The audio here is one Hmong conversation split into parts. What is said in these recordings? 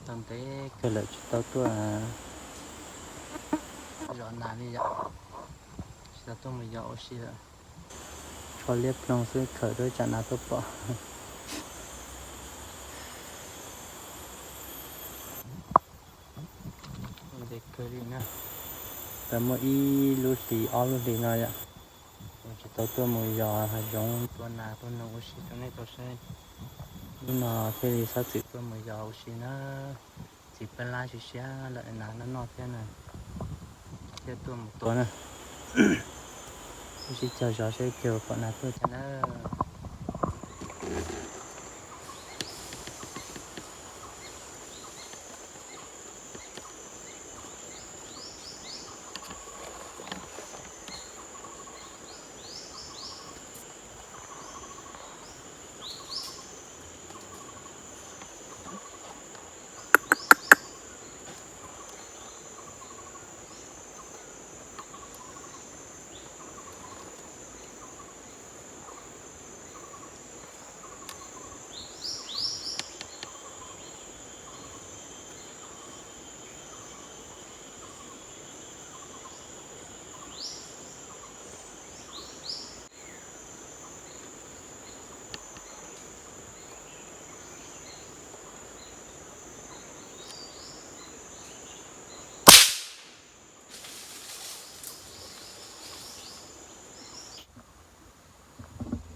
Tau ntev kawg lawm tsis tau tuaj zov nas li yom, tsis tau tuaj mus yos ua si lawm. Tsho liab ploog xwb, khawm rau tsam nas tuaj pom. Ntev kawg li na, tau muaj ib lub hlis ob lub hlis no yom, tsis tau tuaj mus yos hav zoov tua nas tua noog ua si rau nej tau saib. Hnub no thiaj li xov xwm tuaj mus yos ua si na. Txiv peb lab siab siab lawm, nas noj noj thiab na, thiaj tuaj mus tua na. Wb sib caug zov seb puas pom nas tuaj cas na.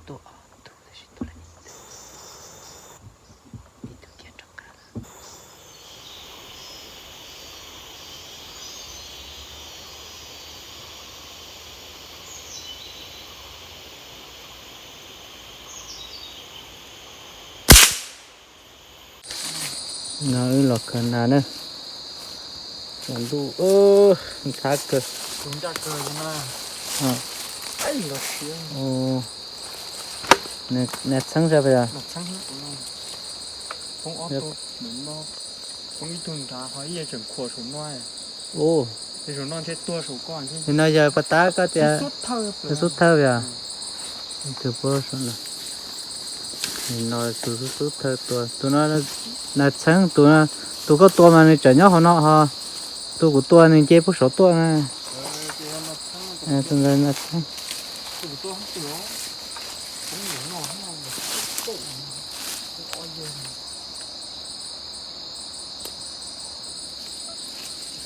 Tuaj ob tug tab sis tuaj lawm ib tug, ib tug kiag rov qab lawm. No wb los khaws nas na. Ntuj, ntxhab kawg. Nas txheeb zaj pas yog? Nim no yog pas tab koj tias xub thawj yog? Tus puab no, tus xub xub thawj tua tus no, nas txheeb tus no, tus koj tua mas nws tseem nyob hauv no ho, tus kuv tua nws nce puag saud tuaj na. Tus ntawd nas txheeb.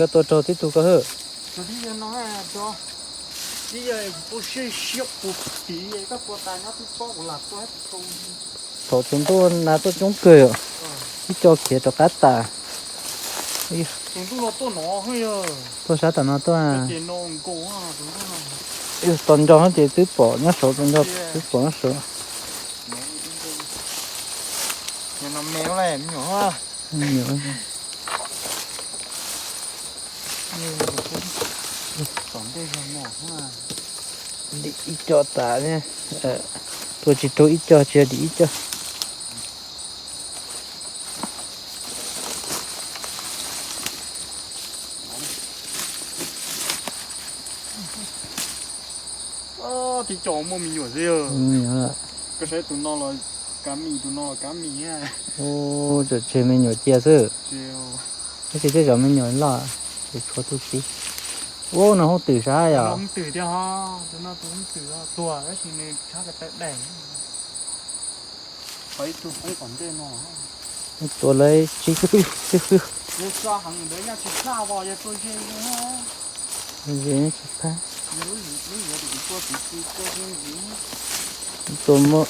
Koj tua raug tib tug koj hwj. Thaum tsaus ntuj nas tuaj coob kawg yom, ib co khiav rov qab tas. Tuaj sab tom no tuaj. Tos nco ces twb pom nyob saud, tos nco twb pom nyob saud. Dim ib co tas thiab, tua tsis raug ib co, tsis yog dim ib co. Tib co muaj me nyuam xwb. Koj saib tus no los kav mis, tus no los kav mis. Ua, tsam tseg me nyuam cia xwb. Tab sis tej zaum me nyuam loj, tshuav tu siab. Ua, no hoob twm sab yom. Tua lawv tsib tug, twb twb. Ze tsis phab. Tua muab,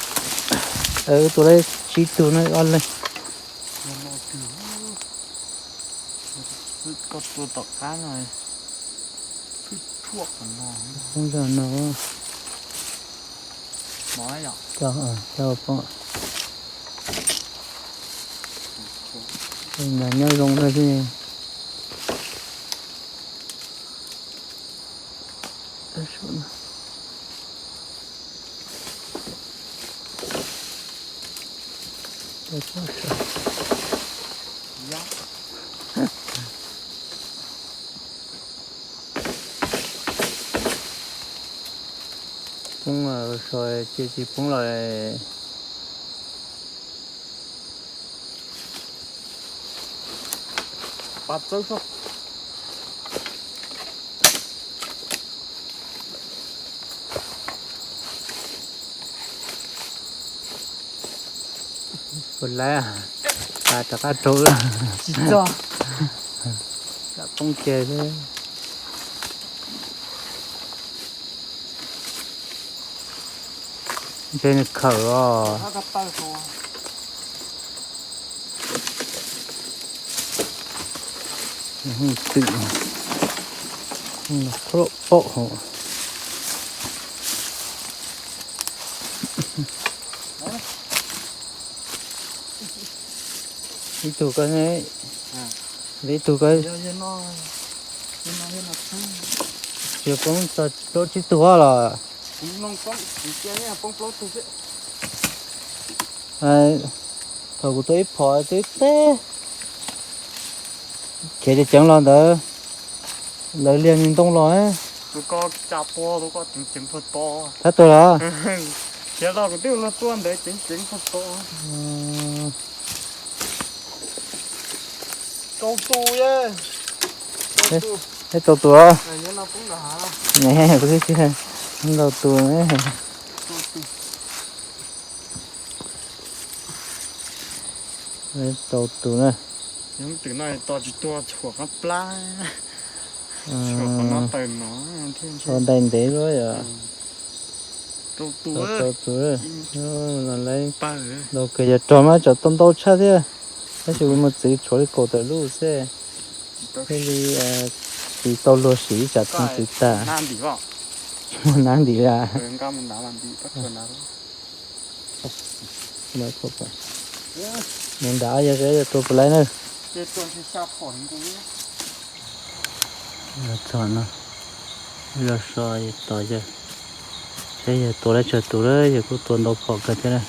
tua lawv tsib tug na, ob leeg. Koj tua tom qab no, poob zog no. Coj, coj poob. Nas nyob zoo na xwb. Poob, so cia tsis poob los. pas txawb xwb. Puas laib, pas rov qab rau. Tsis txog. Poob ke xwb. Ntshe nws khawm os. Twm, paum hauv. Ib tug ko, ib tug ko. Tsis poob txog plaub tsib tug los. Thaum kuv tua ib phom twb teb, khiav ceev ceev los ntawd, lawv liag li ntoo los. Thab tuag los. Rau tus, rau tus. Rau tus. Rau tus na. Twm no tos tsis tuag tshuam qab plab. Tshuam qhov no tawm no thiab. Tos ntais ntev luaj yom. Rau tus, rau tus. Los lawv laus kawg, yog rog mas tsam tau ntau tshaj thiab. Tab sis kuv mus txwv tshuav li kaum tawm lub xwb. Thiaj li tsis tau luag siv ib tsam txwv tas. Mus nab ntim la. Mus nrad yog yog tua puas laib na. Txog no, los so tos yawg, saib yawg tua laib tsawg tus lawm, yawg kuj tua ntau phom kawg thiab na.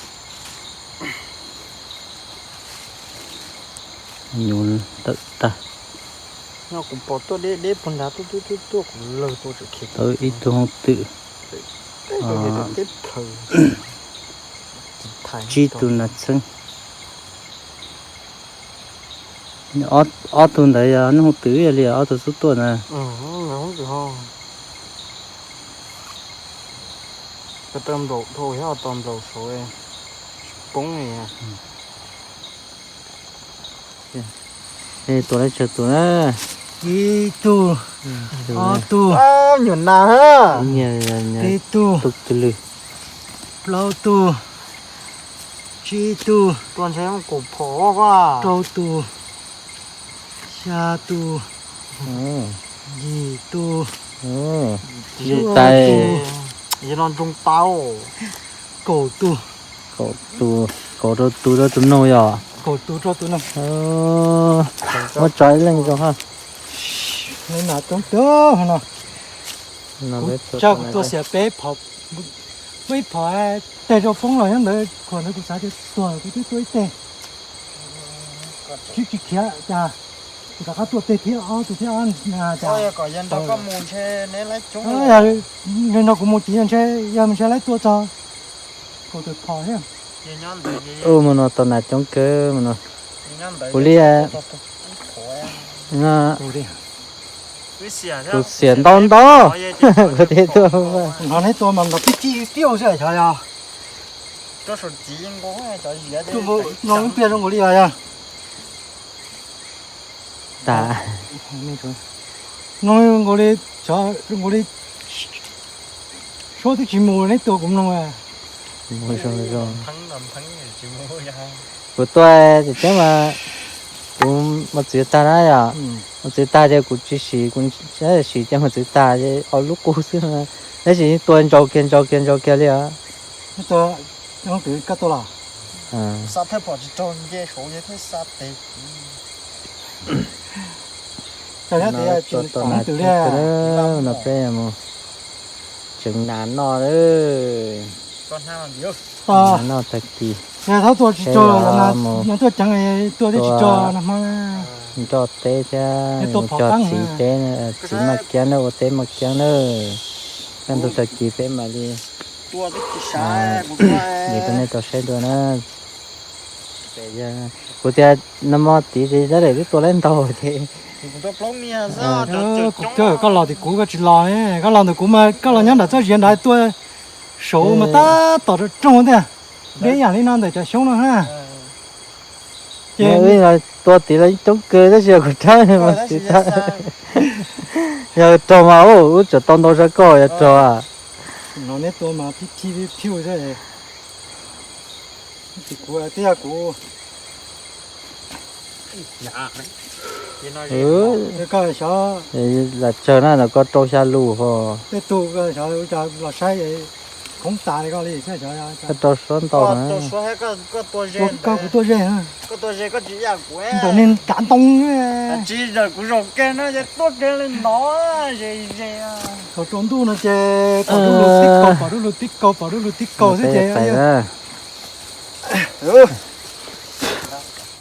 Nyuv tawm tag. Kuv pom tuaj deb deb puag nrad tuaj tuaj tuaj kuv lawg tua tseem khiav. Ib tug hoob twm, tsib tus nas txheeb. Ob tug ntawd yog nws hoob twm ib yam li ob tug xub tuaj ntawd. Taw nplaum dhau thiab, tos nplaum saud poob li. Tua laib tsawg tus na? Ib tug, ob tug, nyuam nas, peb tug, plaub tug, tsib tug, rau tus, xya tus, yim tus, tais, kaum tus, kaum tus, kaum rau tus rau tus noog yom. Kaum tus rau tus noog. Muab tso ib leeg zoo ha. Nas coob tiag no. Kuv tsa kuv tua xiam peb phom, muaj ib phom teg rau poob los nyob ntawd, khuam ntawd kuv xav tias tuag kuv twb tua ib teg. Tsis tsis khiav cas, kuv rov qab tua teg thiab ob tug thiab ob na cas. Nrog kuv mus ces ntshe yog ntshe laib tua txog kaum tawm phom thiab. Ub, mus no tau nas coob kawg mus no. Kuv li tus xiam ntau ntau, kuv thiaj tuaj. Nrog neb tua mas nrog pib tib tiaj xwb xyov yog. No ib pliag zoo nkaus li os yog. Tas. No zoo nkaus li, zoo nkaus li suab twb tsis mus neb tua kuv mloog. Kuv tua tseem ceeb mas kuv mus txwv tag na yom. Mus txwv tag ces kuv tsis siv, kuv siv ces mus txwv tag ces ob lub qub xwb. Tab sis tua ntsaus kiag ntsaus kiag ntsaus kiag li os. Koj tua los? Xa thawj phom tsis raug nce saud thiab xa tes. Tsis pom hoob twm li. No peb mus tseev nas noj lawm. Nas noj tag kis. Yog thaub tua tsis raug, yog tuaj ceev tua tsis raug no hmab. Nroj teb thiab mus cog txiv teb, txiv maj kiab na, ua teb maj kiab na. Kaj ntug tag kis peb mam li, ces kom nej tau saib dua na. Kuv tias nag hmo tid ces Zab Daim twb tua laib ntau ces Koj los tim kuv koj tsis los, koj los ntawm kuv mas koj los nyob nram txoj ziav nrad tuaj saud mas tab tom rau rooj tiag, deb yam li no ntawm cov xyoob no na. Ces tua tim lawv coob kawg tab sis yog kuv rhaub mas tsis tau. Yog raug mas ub tsam tau ntau sab koj yog raug. No neb tua mas phi phi phi xwb. Tim kuv twb yog kuv. Koj xyov, lam tsawg na, koj rau xya lus ho. Tej tug xyov los saib khoob tas li koj li xyov. Koj rau suab ntau na. Koj kuv tuaj ze, ntawm niag kav ntoo. Tsis, kuv zaum kiag no ces tuaj kiag li no, ze ze. Thaum tsaus ntuj no ces pom dub lug tib kaus, pom dub lug tib kaus, pom dub lug tib kaus xwb ces.